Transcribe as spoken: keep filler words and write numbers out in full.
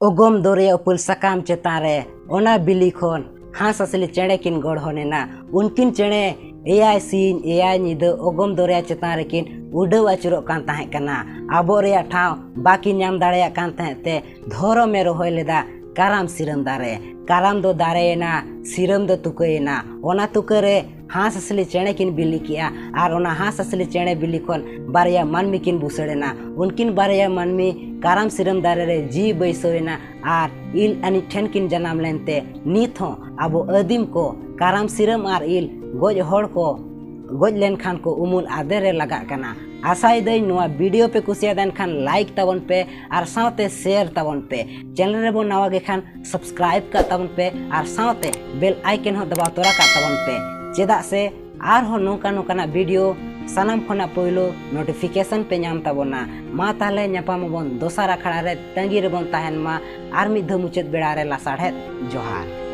ᱚᱜᱚᱢ ᱫᱚᱨᱭᱟ ᱩᱯᱟᱹᱞ ᱥᱟᱠᱟᱢ ᱪᱮᱛᱟᱱ ᱨᱮ ᱚᱱᱟ ᱵᱤᱞᱤ ᱠᱷᱚᱱ ᱦᱟᱸᱥ ᱦᱟᱸᱥᱞᱤ ᱪᱮᱬᱮ ᱠᱤᱱ ᱜᱚᱲᱦᱚᱱ ᱮᱱᱟ᱾ ᱩᱱᱠᱤᱱ ᱪᱮᱬᱮ ᱮᱭᱟᱭ ᱥᱤᱧ ᱮᱭᱟᱭ ᱧᱤᱫᱟᱹ ᱚᱜᱚᱢ ᱫᱚᱨᱭᱟ ᱪᱮᱛᱟᱱ ᱨᱮᱠᱤᱱ ᱩᱰᱟᱹᱣ ᱟᱹᱪᱩᱨᱚᱜ ᱠᱟᱱ ᱛᱟᱦᱮᱸ ᱠᱟᱱᱟ᱾ ᱟᱵᱚᱜ ᱨᱮᱭᱟᱜ ᱴᱷᱟᱶ ᱵᱟᱹᱠᱤᱱ ᱧᱟᱢ ᱫᱟᱲᱮᱭᱟᱜ ᱠᱟᱱ ᱛᱟᱦᱮᱸ ᱛᱮ ᱫᱷᱚᱨᱚᱢᱮ ᱨᱚᱦᱚᱭ ᱞᱮᱫᱟ ᱠᱟᱨᱟᱢ ᱥᱤᱨᱟᱹᱢ ᱫᱟᱨᱮ᱾ ᱠᱟᱨᱟᱢ ᱫᱚ ᱫᱟᱨᱮᱭᱮᱱᱟ, ᱥᱤᱨᱟᱹᱢ ᱫᱚ ᱛᱩᱠᱟᱹᱭᱮᱱᱟ᱾ ᱚᱱᱟ ᱛᱩᱠᱟᱹ ᱨᱮ ᱦᱟᱸᱥ ᱦᱟᱸᱥᱞᱤ ᱪᱮᱬᱮ ᱠᱤᱱ ᱵᱤᱞᱤ ᱠᱮᱜᱼᱟ ᱟᱨ ᱚᱱᱟ ᱦᱟᱸᱥ ᱦᱟᱸᱥᱞᱤ ᱪᱮᱬᱮ ᱵᱤᱞᱤ ᱠᱷᱚᱱ ᱵᱟᱨᱭᱟ ᱢᱟᱹᱱᱢᱤ ᱠᱤᱱ ᱵᱩᱥᱟᱹᱲ ᱮᱱᱟ᱾ ᱩᱱᱠᱤᱱ ᱵᱟᱨᱭᱟ ᱢᱟᱹᱱᱢᱤ ᱠᱟᱨᱟᱢ ᱥᱤᱨᱟᱹᱢ ᱫᱟᱨᱮ ᱨᱮ ᱡᱤᱣᱤ ᱵᱟᱹᱭᱥᱟᱹᱣ ᱮᱱᱟ ᱟᱨ ᱤᱞ ᱟᱹᱱᱤᱡ ᱴᱷᱮᱱ ᱠᱤᱱ ᱡᱟᱱᱟᱢ ᱞᱮᱱᱛᱮ ᱱᱤᱛ ᱦᱚᱸ ᱟᱵᱚ ᱟᱹᱫᱤᱢ ᱠᱚ ᱠᱟᱨᱟᱢ ᱥᱤᱨᱟᱹᱢ ᱟᱨ ᱤᱞ ᱜᱚᱡ ᱦᱚᱲ ᱠᱚ ᱜᱚᱡ ᱞᱮᱱᱠᱷᱟᱱ ᱠᱚ ᱩᱢᱩᱞ ᱟᱫᱮᱨ ᱨᱮ ᱞᱟᱜᱟᱜ ᱠᱟᱱᱟ᱾ ᱟᱥᱟᱭᱮᱫᱟᱹᱧ ᱱᱚᱣᱟ ᱵᱷᱤᱰᱤᱭᱳ ᱯᱮ ᱠᱩᱥᱤᱭᱟᱫᱟ, ᱮᱱᱠᱷᱟᱱ ᱞᱟᱭᱤᱠ ᱛᱟᱵᱚᱱ ᱯᱮ ᱟᱨ ᱥᱟᱶᱛᱮ ᱥᱮᱭᱟᱨ ᱛᱟᱵᱚᱱ ᱯᱮ᱾ ᱪᱮᱱᱮᱞ ᱨᱮᱵᱚᱱ ᱱᱟᱣᱟ ᱜᱮ ᱠᱷᱟᱱ ᱥᱟᱵᱥᱠᱨᱟᱭᱤᱵ ᱠᱟᱜ ᱛᱟᱵᱚᱱ ᱯᱮ ᱟᱨ ᱥᱟᱶᱛᱮ ᱵᱮᱞ ᱟᱭᱠᱚᱱ ᱦᱚᱸ ᱫᱟᱵᱟᱣ ᱛᱚᱨᱟ ᱠᱟᱜ ᱛᱟᱵᱚᱱ ᱯᱮ, ᱪᱮᱫᱟᱜ ᱥᱮ ᱟᱨᱦᱚᱸ ᱱᱚᱝᱠᱟ ᱱᱚᱝᱠᱟᱱᱟᱜ ᱵᱷᱤᱰᱤᱭᱳ ᱥᱟᱱᱟᱢ ᱠᱷᱚᱱᱟᱜ ᱯᱳᱭᱞᱳ ᱱᱳᱴᱤᱯᱷᱤᱠᱮᱥᱚᱱ ᱯᱮ ᱧᱟᱢ ᱛᱟᱵᱚᱱᱟ᱾ ᱢᱟ ᱛᱟᱦᱞᱮ ᱧᱟᱯᱟᱢ ᱟᱵᱚᱱ ᱫᱚᱥᱟᱨ ᱟᱠᱷᱲᱟ ᱨᱮ, ᱛᱟᱺᱜᱤ ᱨᱮᱵᱚᱱ ᱛᱟᱦᱮᱱ ᱢᱟ᱾ ᱟᱨ ᱢᱤᱫ ᱫᱷᱟᱣ ᱢᱩᱪᱟᱹᱫ ᱵᱮᱲᱟ ᱨᱮ ᱞᱟᱥᱟᱲᱦᱮᱫ ᱡᱚᱦᱟᱨ᱾